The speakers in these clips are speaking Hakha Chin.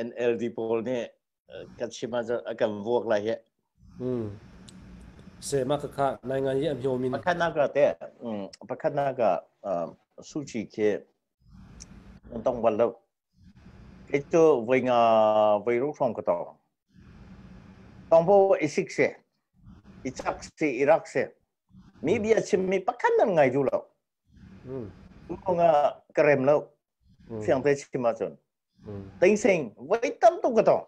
NLD pawl nih kan chim ahcun a kan vuak lai hi. Se ma ka kha nai ngai i a hmio min. Pakhatnak ah te pakhatnak ah Suchi khi nan tong bal lo. Kei cu voi nga voi ru hrawng ka tong. Tong po i sik se, i chak se, i rak se. Mi bia chim mi pakhat nan ngai duh lo. Nga ka rem lo. Fiang te chim ahcun. Tengseng voi tam tuk ka tong.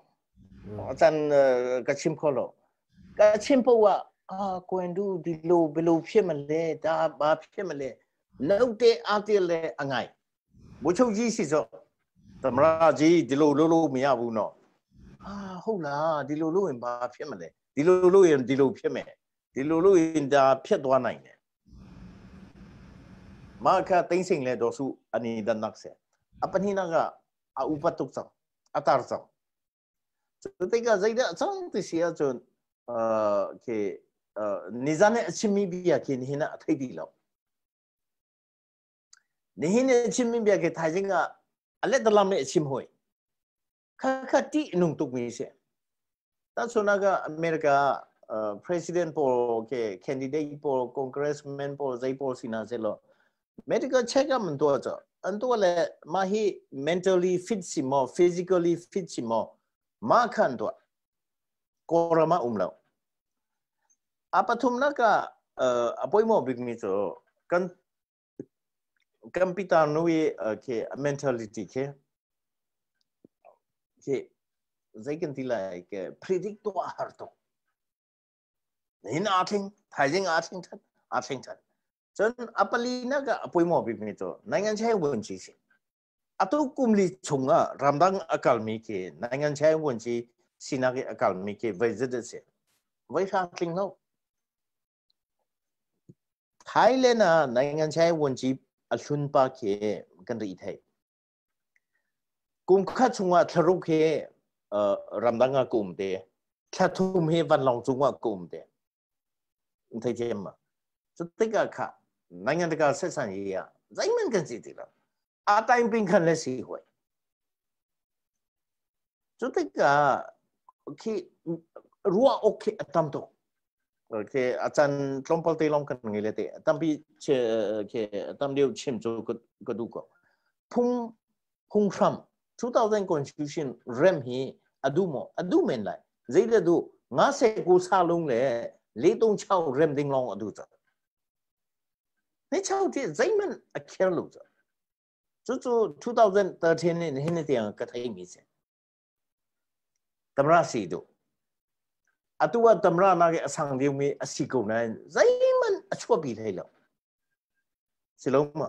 Chan ka chim kho lo. Ka chim po ah ah koin du di lo belo phia man le da ba phia man le note a te le angai. ဘိုလ်ချုပ်ကြီးစီဆိုသမရကြီးဒီလိုလို့လို့မရဘူးနော်အာဟုတ်လားဒီလိုလို့ရင်ဘာဖြစ်မလဲဒီလိုလို့ရင်ဒီလိုဖြစ်မယ်ဒီလိုလို့ရင်ဒါဖြစ်သွားနိုင်တယ်မာခသိမ့်စိန်လဲတော့စုအနေဒနက်ဆေအပနိနာကအဥပတုကဆောင်အတားဆောင်这个这个这这些就呃去呃你在那亲密比啊去你那太低了 Nihin ni chimmi bia khi thaizing ah a letdalam nih a chim hoi. Khakha ṭih nung tukmi si. Tahchunhnak ah America president pawl ke candidate pawl congressman pawl zei pawl si hna sehlaw medical check up an tuah cu an tuah le mah hi mentally fit si maw physically fit si maw mah kha an tuah. Kawlram ah um lo. A pathumnak ah a poimawh bikmi cu kan kan pitar nu i khi mentality khi khi zei kan ti lai ke predict tuah har tuk hin aa thling thaizing aa thling than aa thling than cun a pali nak ah a poimaw bik mi cu နိုင်ငံခြားရေးဝန်ကြီးsi atu kum li chung ah ramdang a kalmi khi နိုင်ငံခြားရေးဝန်ကြီးsinak i a kalmi khi voi zat si voi hra tling lo Thailand ah နိုင်ငံခြားရေးဝန်ကြီး a hlun pa khi kan ri thei. Kum khat chungah thlaruk hi ramdang ah ka um te. Thla thum hi vanlawng cungah ka um te. Thei thiam ma? Cu tikah kha နိုင်ငံတကာဆက်ဆံရေးอ่ะzeihmanh kan si ti lo. A time ping khan le si hoi. Cu tikah khi ruah awk khi a tam tuk. Okay, a can tlawmpal te lawng kan ngei le te. Tampi khi tam deuh chim cu ka duh ko. Phung phunghram 2000 constitution rem hi a duh maw? A duh men lai. Zei le duh? Nga se ku sa lung le le tung chau rem ding lawng a duh ca. Ni chau ti zeihmanh a kher lo ca. Cucu 2013 in hin tiang ka theimi si. Tamra si du. Atu ah tamra nak i a sang deuhmi a si ko nain zeihmanh a chuahpi hlei lo. Si lo ma?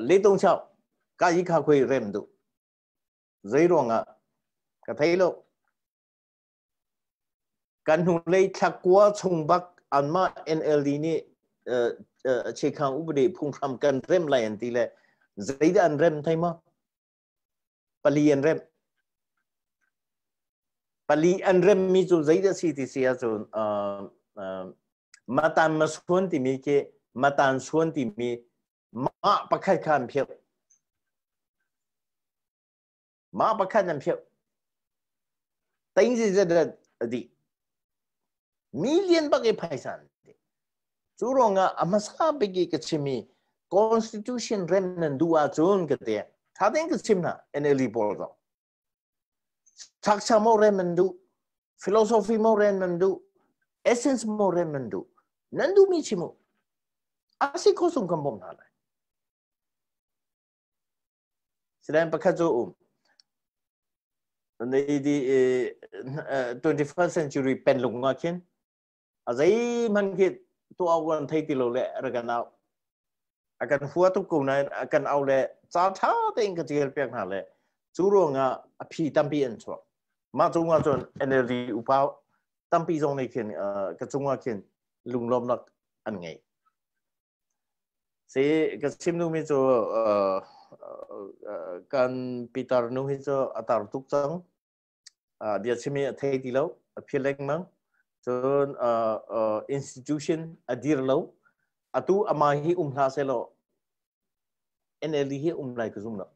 Le tung chau ka yi kha khui rem du. Zei ruangah ka thei lo. Kan hnulei thla kua chung bak anmah NLD nih Chikhang upadi phunghram kan rem lai an ti le zeidah an rem thei maw? Pali an rem. Pali an rem mi cu zeidah si ti si ahcun matan masuan timi khi matan suan timi mah pakhat kha an philh. Mah pakhat nan philh. Tein zet a dih. Million bak i phaisa an dih. Cu ruangah a hmasa bik i ka chim i constitution rem nan duh ahcun ka ti. Tha tein ka chim hna NLD pawl zong. Structure mo rem nan duh. Philosophy mo rem nan duh. Essence mo rem nan duh. Nan duhmi chim u. A si kho sung kan bawmh hna lai. Sinain pakhat cu um. Di 21st century penlung ah khin a zeihmanh khi tuah awk an thei ti lo le rak kan au. A kan hua tuk ko nain a kan au le ca ṭha tein ka ṭial piak hna le cu ruangah a phi tampi an chuak. Mah cungah cun NLD upa tampi zong nih khin ka cungah khin lunglawmnak an ngei. Si ka chim duhmi cu kan pitar nu hi cu a tar tuk cang. Bia chim hi a thei ti lo, a phil lengmang. Cun institution a dir lo. Atu amah hi um hlah sehlaw NLD hi um lai ka zum lo.